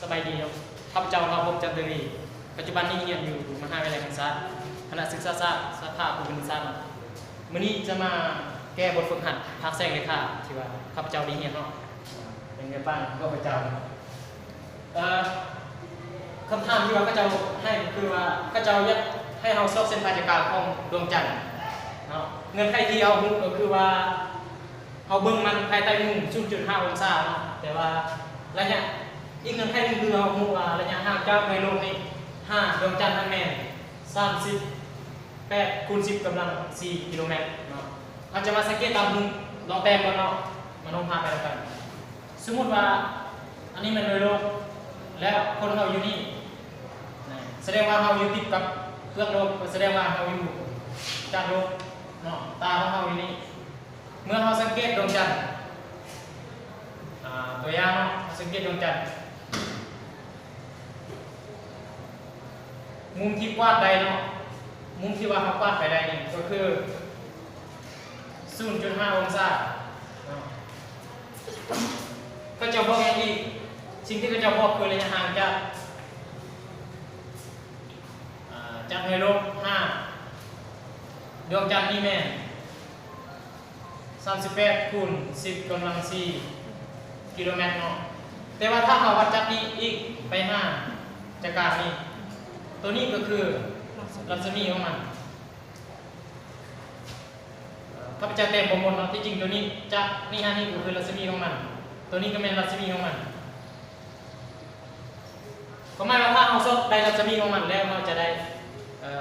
ສະບາຍດີເນາະ, ຂ້າພະເຈົ້າ ລາວພົມ ຈັນທະວີ, ປັດຈຸບັນນີ້ຮຽນຢູ່ມະຫາວິທະຍາໄລແຫ່ງຊາດ ຄະນະສຶກສາສາດ ສາຂາພູມຄະນິດສາດເນາະ. ມື້ນີ້ຈະມາແກ້ບົດຝຶກຫັດພາກແສງເລຂາທີ່ວ່າຂ້າພະເຈົ້າໄດ້ຮຽນເນາະ, ເປັນແນວປານຂອງຂ້າພະເຈົ້າ. ເອີ ຄຳຖາມທີ່ວ່າເຂົາເຈົ້າໃຫ້ກໍຄືວ່າ ເຂົາເຈົ້າຢາກໃຫ້ເຮົາຊອກເສັ້ນພາຍໃຈກາງຂອງດວງຈັນເນາະ. ເງື່ອນໄຂທີ່ເຮົາຮູ້ກໍຄືວ່າ ເຮົາເບິ່ງມັນພາຍໃຕ້ມຸມສູນຈຸດຫ້າອົງສາເນາະ, ແຕ່ວ່າໄລຍະ ອີກເງື່ອນໄຂໜຶ່ງຄືເຮົາຮູ້ວ່າໄລຍະຫ່າງຈາກໜ່ວຍໂລກນີ້ຫາດວງຈັນນັ້ນແມ່ນສາມສິບແປດຄູນສິບກຳລັງສີ່ກິໂລແມັດເນາະ. ເຮົາຈະມາສັງເກດຕາມຮູບ, ລອງແຕ້ມກ່ອນເນາະ, ມາໂນ້ມພາບໄປນຳກັນ. ສົມມຸດວ່າອັນນີ້ແມ່ນໜ່ວຍໂລກ ແລ້ວຄົນເຮົາຢູ່ນີ້ ສະແດງວ່າເຮົາຢູ່ຕິດກັບເປືອກໂລກ, ສະແດງວ່າເຮົາຢູ່ຈາກໂລກເນາະ, ຕາຂອງເຮົາຢູ່ນີ້. ເມື່ອເຮົາສັງເກດດວງຈັນ ອາ ຕົວຢ່າງເນາະ, ເຮົາສັງເກດດວງຈັນ ມຸມທີ່ກວາດໄດ້ເນາະ, ມຸມທີ່ວ່າເຮົາກວາດໄປໄດ້ນີ້ກໍຄືສູນຈຸດຫ້າອົງສາເນາະ. ເຂົາເຈົ້າບອກຫຍັງອີກ? ສິ່ງທີ່ເຂົາເຈົ້າບອກຄືໄລຍະຫ່າງຈາກ ອາ ຈາກໜ່ວຍໂລກຫາດວງຈັນນີ້ແມ່ນ ສາມສິບແປດຄູນສິບກຳລັງສີ່ກິໂລແມັດເນາະ. ແຕ່ວ່າຖ້າເຮົາວັດຈາກນີ້ອີກໄປຫາຈາກກາງນີ້, ໂຕນີ້ກໍຄືລັດສະໝີຂອງມັນ. ເອີ ຂ້າພະເຈົ້າແຕ້ມບໍ່ໝົດເນາະ, ທີ່ຈິງໂຕນີ້ຈາກນີ້ຫານີ້ກໍຄືລັດສະໝີຂອງມັນ, ໂຕນີ້ກໍແມ່ນລັດສະໝີຂອງມັນ. ຄວາມໝາຍວ່າ ຖ້າເຮົາຊອກໄດ້ລັດສະໝີຂອງມັນແລ້ວ ເຮົາຈະໄດ້ ເອີ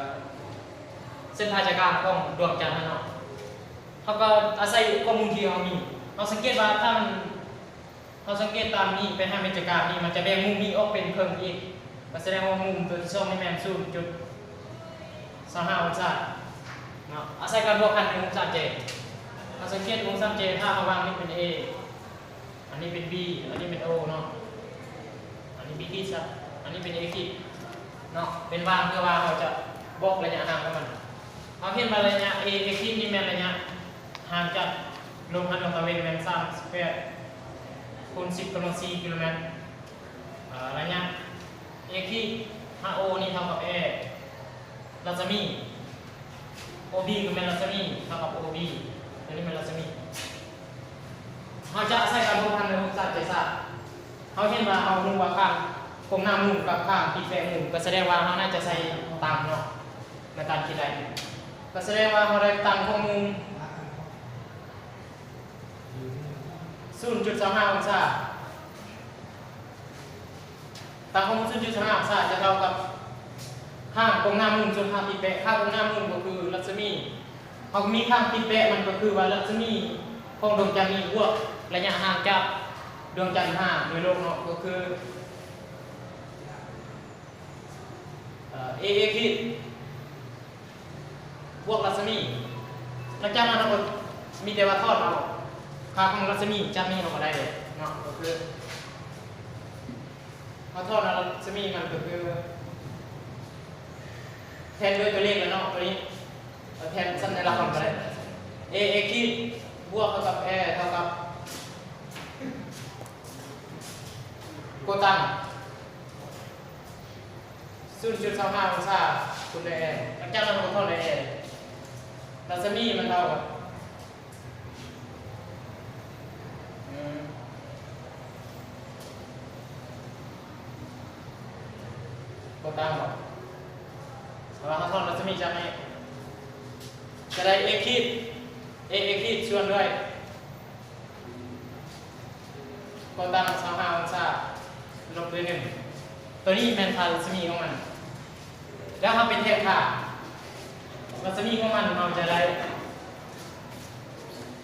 ເສັ້ນພາຍໃຈກາງຂອງດວງຈັນຫັ້ນເນາະ. ເຮົາກໍອາໄສຂໍ້ມູນທີ່ເຮົາມີ, ເຮົາສັງເກດວ່າ ຖ້າມັນ ເຮົາສັງເກດຕາມນີ້ໄປຫາແມ່ນໃຈກາງນີ້ ມັນຈະແບ່ງມຸມນີ້ອອກເປັນເຄິ່ງອີກ, ກໍສະແດງວ່າມຸມຕົວທີສອງນີ້ແມ່ນສູນຈຸດສອງຫ້າອົງສາເນາະ. ອາໄສການບວກຫານໜຶ່ງອົງສາແຈ, ເຮົາສັງເກດອົງສາແຈ ຖ້າເຮົາວາງນີ້ເປັນ A ອັນນີ້ເປັນ B ອັນນີ້ເປັນ O ເນາະ, ອັນນີ້ B ຂີດຊະ, ອັນນີ້ເປັນ A ຂີດເນາະ, ເປັນວາງເພື່ອວ່າເຮົາຈະບອກໄລຍະຫ່າງຂອງມັນ. ເຮົາເຫັນວ່າໄລຍະ A ຂີດນີ້ແມ່ນໄລຍະຫ່າງຈາກໂລກຫາດວງຕາເວັນແມ່ນສາມສິບແປດຄູນສິບກຳລັງສີ່ກິໂລແມັດ. ເອີ ໄລຍະ A ຂີດຫາ O ນີ້ເທົ່າກັບ A ລັດສະໝີ, OB ກໍແມ່ນລັດສະໝີ ເທົ່າກັບ OB, ຕົວນີ້ແມ່ນລັດສະໝີ. ເຮົາຈະໃຊ້ການພົວພັນໃນຮູບສາມແຈສາມ, ເຮົາເຫັນວ່າ ເຮົາຮູ້ວ່າຂ້າງກົງໜ້າໝູນກັບຂ້າງປີກແປະໝູນ, ກໍສະແດງວ່າເຮົາໜ້າຈະໃຊ້ຕັງເນາະ ໃນການຄິດໄລ່, ກໍສະແດງວ່າເຮົາໄດ້ຕັງຂອງມຸມ ສູນຈຸດສອງຫ້າອົງສາ. ຕາມຂອງມັນ ສູນຈຸດສອງຫ້າອົງສາຈະເທົ່າກັບຂ້າງກົງໜ້າໝູນສ່ວນຂ້າງປີກແປະ. ຂ້າງກົງໜ້າໝູນກໍຄືລັດສະໝີ, ເຮົາມີຂ້າງປີກແປະ ມັນກໍຄືວ່າລັດສະໝີຂອງດວງຈັນນີ້ບວກໄລຍະຫ່າງຈາກດວງຈັນຫາໜ່ວຍໂລກເນາະ, ກໍຄື ເອີ A A ຂີດ ບວກລັດສະໝີ. ຫຼັງຈາກນັ້ນເຮົາກໍມີແຕ່ວ່າຖອນເອົາຄ່າຂອງລັດສະໝີຈາກນີ້ອອກມາໄດ້ເລີຍເນາະ, ກໍຄືເຮົາຖອນເອົາລັດສະໝີມັນກໍຄື ແທນດ້ວຍຕົວເລກແລ້ວເນາະ, ຕົວນີ້ເຮົາແທນສັນຍະລັກມັນກໍໄດ້ A A ຂີດ ບວກເທົ່າກັບ A ເທົ່າກັບ ໂກຕັງ ສູນຈຸດສອງຫ້າອົງສາຄູນດ້ວຍ A. ຫຼັງຈາກນັ້ນເຮົາກໍຖອນໄດ້ A ລັດສະໝີມັນເທົ່າກັບ ອືມ ໂກຕັງບໍ? ເພາະວ່າເຮົາຖອນລັດສະໝີຈາກນີ້ ຈະໄດ້ A ຂີດ A A ຂີດ ສ່ວນດ້ວຍ ກໍຕັ້ງຊາວຫ້າອົງສາ ລົບດ້ວຍໜຶ່ງ. ຕົວນີ້ແມ່ນຄ່າລັດສະໝີຂອງມັນ. ແລ້ວເຮົາໄປແທນຄ່າລັດສະໝີຂອງມັນ, ເຮົາຈະໄດ້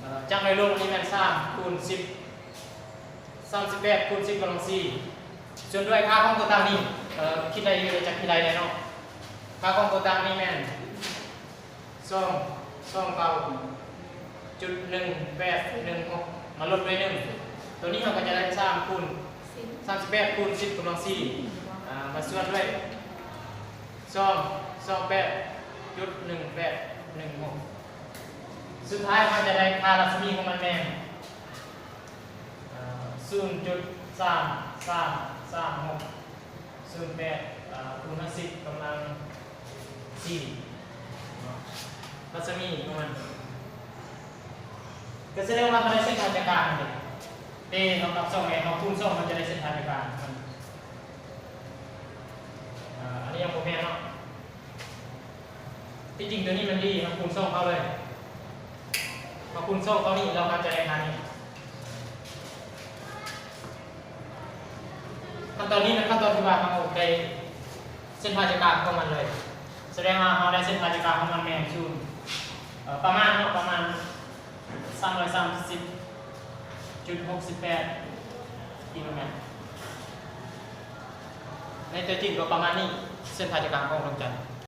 ເອີ ຈາກໜ່ວຍລົບນີ້ແມ່ນສາມຄູນສິບ ສາມສິບແປດຄູນສິບກຳລັງສີ່ ສ່ວນດ້ວຍຄ່າຂອງຕົວຕັ້ງນີ້ ເອີ ຄິດໄດ້ຢູ່ ຈະຄິດໄດ້ແນ່ເນາະ. ຄ່າຂອງຕົວຕັ້ງນີ້ແມ່ນ ສອງ ສອງເກົ້າຈຸດໜຶ່ງແປດໜຶ່ງຫົກ ມາລົບດ້ວຍໜຶ່ງ. ຕົວນີ້ເຮົາກໍຈະໄດ້ສາມຄູນ ສາມສິບແປດຄູນສິບກຳລັງສີ່ ອາ ມາສ່ວນດ້ວຍສອງ ສອງແປດຈຸດໜຶ່ງແປດໜຶ່ງຫົກ. ສຸດທ້າຍເຮົາຈະໄດ້ຄ່າລັດສະໝີຂອງມັນແມ່ນ ອາ ສູນຈຸດສາມສາມສາມຫົກ ສີ່ເນາະ ລັດສະໝີຂອງມັນ ກໍສະແດງວ່າເຮົາໄດ້ເສັ້ນຜ່າສູນກາງເດ້ ເພ ເທົ່າກັບສອງແອ ເຮົາຄູນສອງ ເຮົາຈະໄດ້ເສັ້ນຜ່າສູນກາງຂອງມັນ ອາ ອັນນີ້ຍັງບໍ່ແມ່ນເນາະ ທີ່ຈິງຕົວນີ້ມັນດີ ເຮົາຄູນສອງເຂົ້າເລີຍ ເຮົາຄູນສອງເຂົ້ານີ້ ແລ້ວເຮົາຈະໄດ້ຄ່ານີ້. ຂັ້ນຕອນນີ້ແມ່ນຂັ້ນຕອນທີ່ວ່າເຮົາໄດ້ເສັ້ນຜ່າສູນກາງຂອງມັນເລີຍ ສະແດງວ່າເຮົາໄດ້ເສັ້ນຜ່າສູນກາງຂອງມັນແມ່ນສູນ ເອີ ປະມານເນາະ ປະມານສາມຮ້ອຍສາມສິບຈຸດຫົກສິບແປດກິໂລແມັດ ໃນຕົວຈິງກໍປະມານນີ້ ເສັ້ນຜ່າສູນກາງຂອງດວງຈັນ.